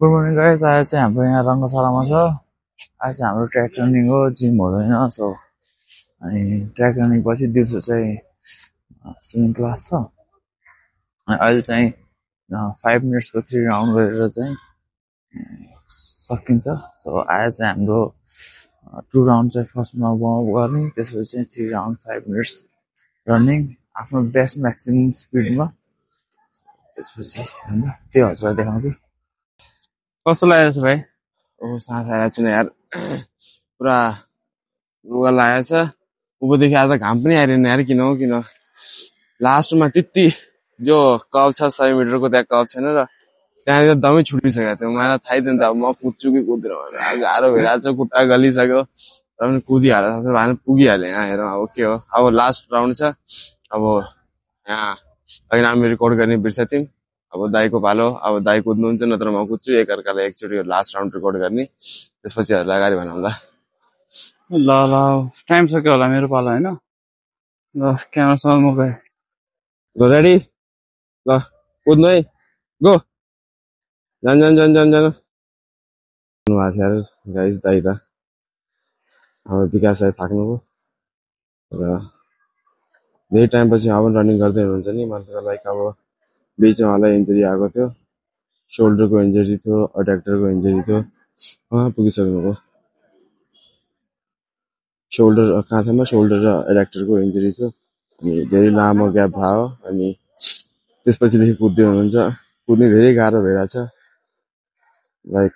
Good morning guys. आज चाहिँ हाम्रो यहाँ रङ्गशालामा छ। आज चाहिँ हाम्रो ट्र्याक रनिङ हो, जिम हुँदैन। सो अनि ट्र्याक रनिङ पछि दिउँसो चाहिँ स्विमिङ क्लास छ। अनि अहिले चाहिँ 5 मिनट्सको 3 राउन्ड गरेर चाहिँ सकिन्छ। सो आज चाहिँ हाम्रो 2 राउन्ड चाहिँ फर्स्टमा वार्मअप गर्ने, त्यसपछि चाहिँ 3 राउन्ड 5 मिनट्स रनिङ आफ्नो बेस्ट म्याक्सिमम स्पिडमा। त्यसपछि होइन त्यो हजुरलाई देखाउँछु। कस्तो लागेको छ भाइ? साथ आएर छैन यार, पुरा रुगा लागेको छ। उँभोदेखि आज घाम पनि आइरहेन यार, किन हो किन। लास्टमा त्यति जो कप छ 100 मिटरको, त्यहाँ कप छैन र त्यहाँनिर दमै छुटिसकेको थियो। मलाई थाहै थिएन त अब म कुद्छु कि कुद्दिनँ भनेर। गाह्रो भइरहेको छ, खुट्टा गलिसक्यो र पनि कुदिहाल्यो भने पुगिहालेँ। यहाँ हेरौँ अब के हो। अब लास्ट राउन्ड छ। अब यहाँ अघि हामी रेकर्ड गर्ने बिर्सेको थियौँ। अब दाईको पालो, अब दाई कुद्नुहुन्छ नत्र म कुद्छु। एकअर्कालाई एकचोटि लास्ट राउन्ड रेकर्ड गर्ने, त्यसपछि अगाडि भनौँ ल। ल ल टाइम सक्यो होला मेरो पालो होइन। ल क्यामेरासँग म गएँ। ल रेडी, ल कुद्नु है, गो। जान जान जान जान जान भएको छ गाइस दाई त। अब विकास दाई थाक्नुभयो र धेरै टाइमपछि अब रनिङ गर्दै हुनुहुन्छ नि। मलाई त लाइक अब बिचमा मलाई इन्जुरी आएको थियो, सोल्डरको इन्जुरी थियो, अड्याक्टरको इन्जुरी थियो। पुगिसक्नुभयो। सोल्डर काँधामा सोल्डर र एड्याक्टरको इन्जुरी थियो। अनि धेरै लामो ग्याप भयो। अनि त्यसपछिदेखि कुद्दै हुनुहुन्छ। कुद्ने धेरै गाह्रो भइरहेछ। लाइक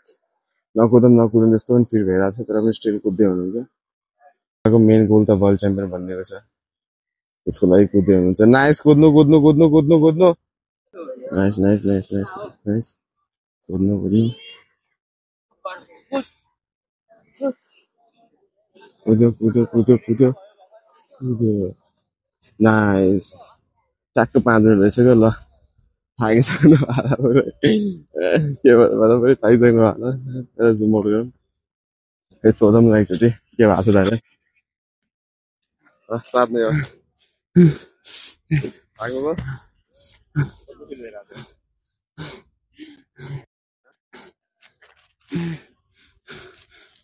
नकुदौँ जस्तो पनि फिल भइरहेको थियो, तर पनि स्टिल कुद्दै हुनुहुन्छ। उहाँको मेन गोल त वर्ल्ड च्याम्पियन बन्नेको छ, त्यसको लागि कुद्दै हुनुहुन्छ। नाइस, कुद्नु कुद्नु कुद्नु कुद्नु कुद्नु। Nice nice nice nice nice, कुद्नु कुद्नु कुद्यो कुद्यो कुद्यो कुद्यो कुद्यो। नाइस, ट्याक्क 5 मिनट भइसक्यो। ल थाकिसक्नु होला, के भन्दा पनि थाकिसक्नु होला। जुमोट गरौँ, सोधौँ न एकचोटि के भएको छ दाइलाई। साथ नै हो, थाक्नुभयो।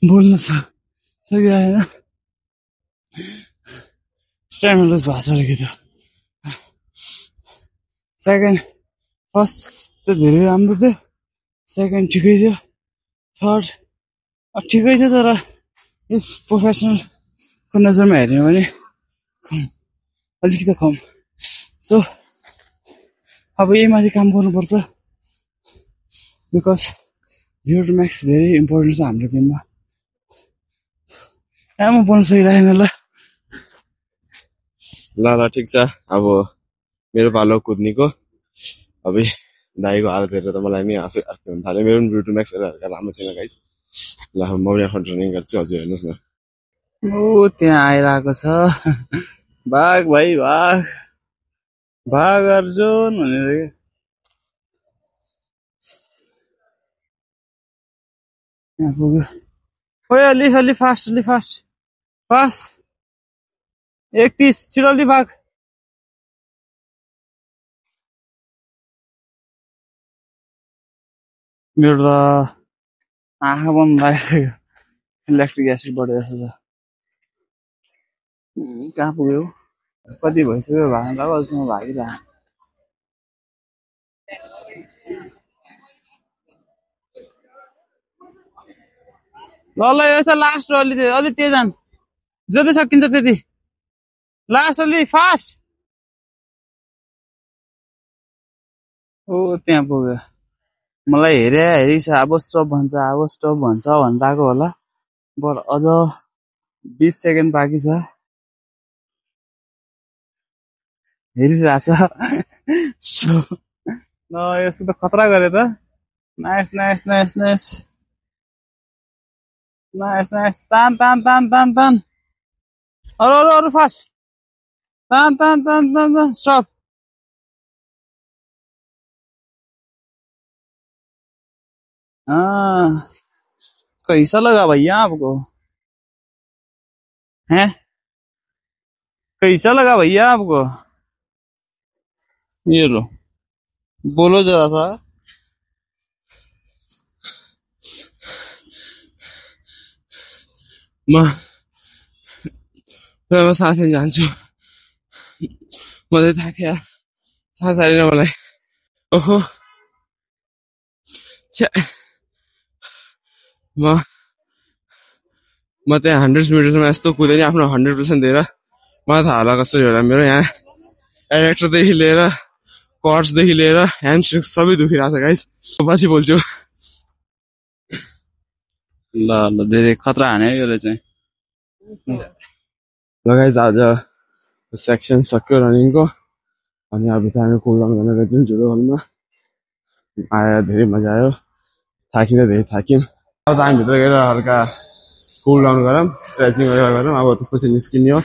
बोल्न सकिरहेन, स्ट्यामिना लस भएको छ अलिकति त्यो। सेकेन्ड, फर्स्ट त धेरै राम्रो थियो, सेकेन्ड ठिकै थियो, थर्ड ठिकै थियो। तर इफ प्रोफेसनलको नजरमा हेऱ्यो भने अलिकति कम। सो अब यही माथि काम गर्नुपर्छ, बिकज भियर म्याक्स धेरै इम्पोर्टेन्ट छ हाम्रो गेममा। म बोल्न सकिरहेन ल। ल ल ठिक छ। अब मेरो पालो कुद्नेको। अब दाईको हालत हेरेर त मलाई नि आफै अर्कै हुन थाल्यो। मेरो पनि ब्युटी म्याक्स हल्का राम्रो छैन गाइस। ल म पनि आफ्नो ट्रेनिङ गर्छु, हजुर हेर्नुहोस् न। ओ त्यहाँ आइरहेको छ भाग भाइ भाग, भाग अर्जुन भनेर के। यहाँ पुग्यो। खोइ अलि फास्ट, अलि फास्ट फास्ट। 31 छिटो अलि भाग। मेरो त आँखा बन्द लागिसक्यो, इलेक्ट्रिक एसिड बढे जस्तो छ। कहाँ पुग्यो, कति भइसक्यो भाग्न लाग्यो, अझसम्म भागिरहेको। ल ल यो छ लास्ट हो, अलि तेज जान, जति सकिन्छ त्यति लास्ट, अलि फास्ट। ओ त्यहाँ पुग्यो। मलाई हेरि छ, अब स्टप भन्छ भनेर आएको होला, बट अझ 20 सेकेन्ड बाँकी छ। हेरिरहेछ ल यसो त खतरा गरे त। Nice nice nice nice nice nice, तान तान तान तान तान, अरू फास्ट, तान तान तान तान तान, स्टप। कैसा लगा भैया आपको, हैं कैसा लगा भैया आपको, ये लो बोलो जरा सा। म साथै जान्छु म चाहिँ थाक्यो सास आएन मलाई ओहो म त्यहाँ 100 मिटरमा यस्तो कुदेँ नि आफ्नो 100% दिएर मलाई थाहा होला कसरी होला मेरो यहाँ एरेक्टरदेखि लिएर कट्सदेखि लिएर ह्यामस्ट्रिङ सबै दुखिरहेको छ गाइस पछि बोल्छु ल ल धेरै खतरा हाने है यसले चाहिँ ल गाइस आज सेक्सन सक्यो रनिङको अनि अब हामी कुल डाउन गर्न गइदिउँ जुडो हलमा आयो धेरै मजा आयो थाकिन धेरै थाक्यौँ अब हामी भित्र गएर हल्का कुल डाउन गरौँ स्ट्रेचिङ गरौँ अब त्यसपछि निस्किने हो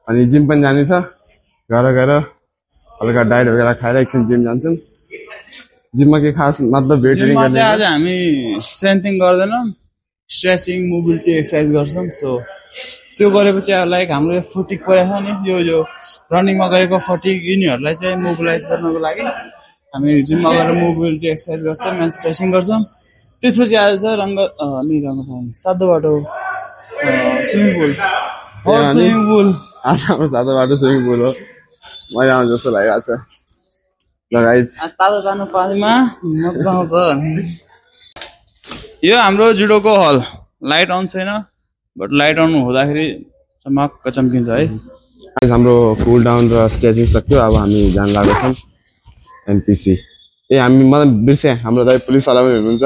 अनि जिम पनि जाने छ गएर हल्का डाइट वगैरह खाएर एकछिन जिम जान्छौँ जिममा के खास मतलब वेट ट्रेनिङ गर्ने आज हामी स्ट्रेन्थिङ गर्दैनौँ स्ट्रेचिङ मोबिलिटी एक्सर्साइज गर्छौँ सो त्यो गरेपछि लाइक हाम्रो फटिक परेछ नि यो रनिङमा गरेको फटिक यिनीहरूलाई चाहिँ मोबिलाइज गर्नको लागि हामी जिममा गएर मोबिलिटी एक्सर्साइज गर्छौँ एन्ड स्ट्रेचिङ गर्छौँ त्यसपछि आज छ सातो बाटो स्विमिङ पुल आज हाम्रो सातो बाटो स्विमिङ पुल हो मजा आउँछ जस्तो लागिरहेको छ ल गाइस तातो जानु पानीमा मजा आउँछ यो हाम्रो जुडोको हल लाइट अन छैन बट लाइट अन हुँदाखेरि चमक्क चम्किन्छ है हाम्रो कुल डाउन र स्ट्रेचिङ सक्यो अब हामी जान लागेको छौँ एनपिसी ए हामी मतलब बिर्से हाम्रो दाइ पुलिसवाला पनि हुनुहुन्छ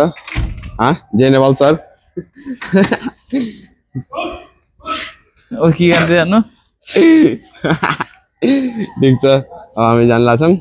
जेनेरल सर ओ के गर्दै जानु ठिक छ अब हामी जान लाग्छौँ